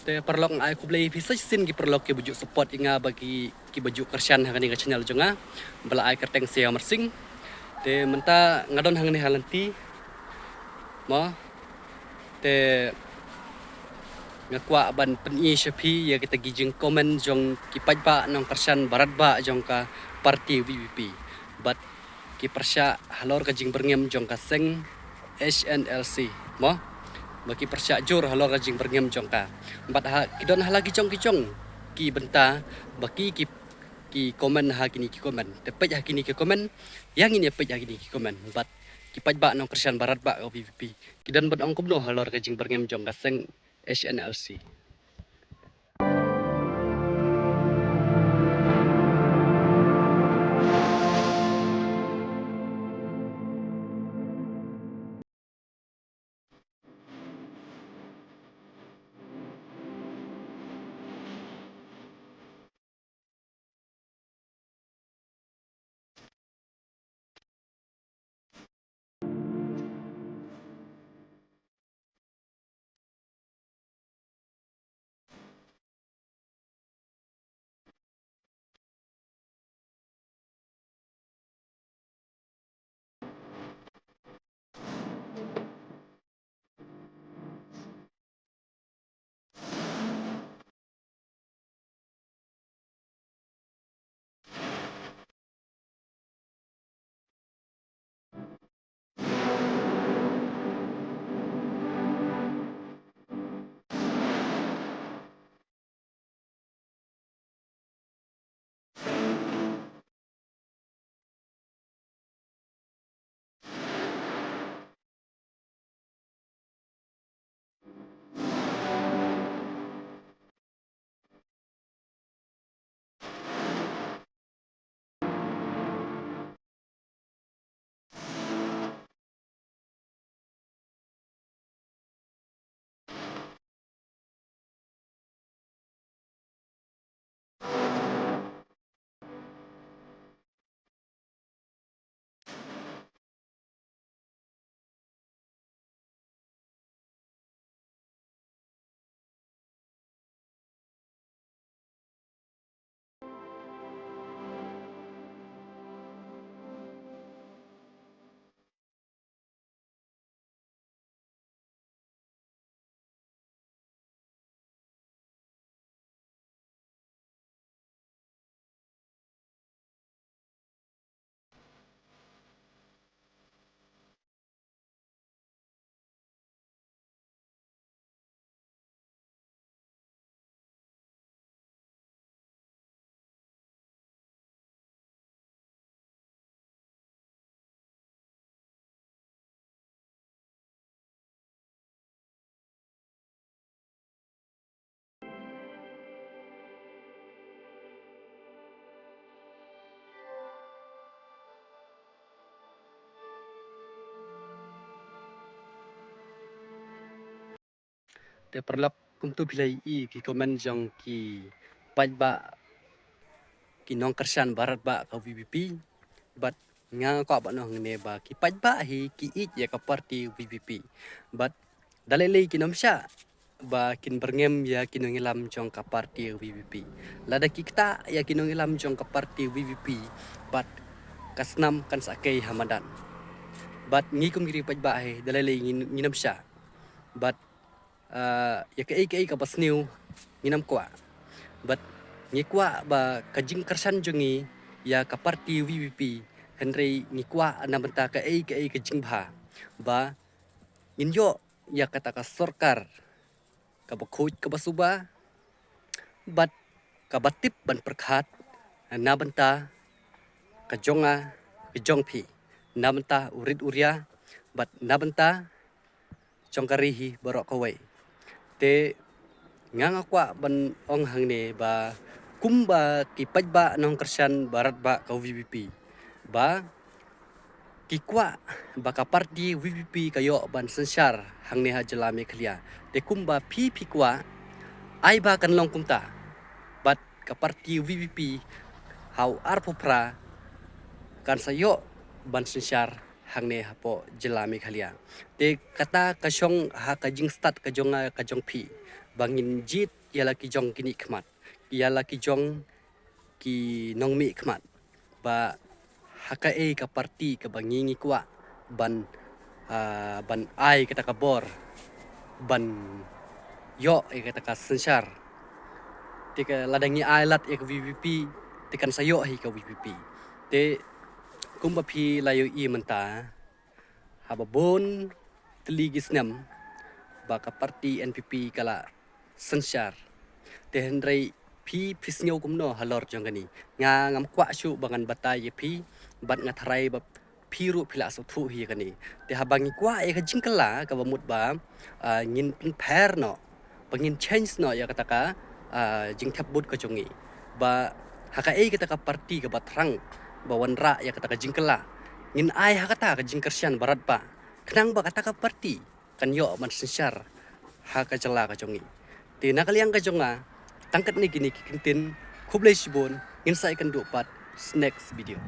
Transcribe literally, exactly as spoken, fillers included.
Te paralok, nga ai khublei ïa phi sa shisien ki paralok kiba ju support ïa nga bad ki, kiba ju kyrshan ha kane ka channel jong nga ba la ai kyrteng Siaw Marsing. Te mynta nga don hangne ha lynti, mo. Te nga kwah ban pyni sha phi ïa kita ki jingcomment jong ki paidbah nongkyrshan baratbah jong ka party VPP. Bad ki pyrshah halor ka jingbyrngem jong ka seng HNLC, mo. Ba ki pyrshah jur halor ka jingbyrngem jong ka. Bad ha ki don ha la ki jong ki jong ki bynta ba ki, ki, ki comment ha kine ki comment. Te peit ha kine ki comment, ïa ngin ïa peit ha kine ki comment. Bad ki paidbah nongkyrshan baratbah ka VPP ki don ban ong kumno halor ka jingbyrngem jong ka seng HNLC. Te paralok, kumtu phi la ïohi ki comment jong ki paidbah, ki nongkyrshan baratbah ka VPP. Bad nga kwah ban ong hangne ba ki paidbah hi ki ïeit ïa ka party VPP. Bad da lei lei kin ym shah ba kin byrngem ïa ki nongïalam jong ka party VPP. Lada ki ktah ïa ki nongïalam jong ka party VPP, bad ka snam kan sa kei ha madan. Bad ngi kum ki paidbah hi da lei lei ngin, ngin ym shah. Bad, ah, ïa kaei kaei kaba sniew ngin ym kwah. Bad ngi kwah ba ka jingkyrshan jong ngi ïa ka party VPP, hynrei ngi kwah na bynta kaei kaei ka jingbha, ba ngin ïoh ïa kata ka sorkar kaba khuid kaba suba, bad kaba tip ban pyrkhat na bynta ka jong nga, ka jong phi, na bynta u rit u ria, bad na bynta jong ka ri hi baroh kawei. Te nga nga kwah ban ong hangne ba kumba ki paidbah nongkyrshan baratbah ka VPP, ba ki kwah ba ka party VPP ka ïoh ban synshar hangne ha jylla Meghalaya. Te kumba phi phi kwah, ai ba kan long kumta. Bad ka party VPP ha u arphew phra kan sa ïoh ban synshar hangne hapoh jylla Meghalaya. Te kata ka shong ha ka jingstad ka jong nga ka jong phi. ba ngin jied ïa la ki jong ki nongmihkhmat, ïa la ki jong ki nongmihkhmat, ba ha kaei ka parti kaba ngi ngi kwah ban, ah, ban ai kata ka bor ban ïoh ïa kata ka synshar. Te ka lada ngi ai lad ïa ka VPP, te kan sa ïoh hi ka VPP. Te kumba phi la ïohi mynta, haba bun tylli ki snem ba ka parti NPP ka la synshar. Te hynrei phi, phi sngew kumno halor jong kane? Nga ngam kwah shuh ba ngan batai ïa phi, bad nga tharai ba phi ruh phi la sngewthuh hi ïa kane. Te haba ngi kwah ïa ka jingkylla kaba mut ba, ah, ngin pynpher noh, ba ngin change noh ïa kata ka, ah, jingthep vote ka jong ngi, ba ha kaei kata ka parti kaba thrang ba wanrah ïa kata ka jingkylla, ngin ai ha kata ka jingkyrshan ba radbah, khnang ba kata ka parti kan ïoh ban synshar ha ka jylla ka jong ngi. Te na ka liang ka jong nga, tang katne kine ki kyntien, khublei shibun, ngin sa ïakynduh pat next video.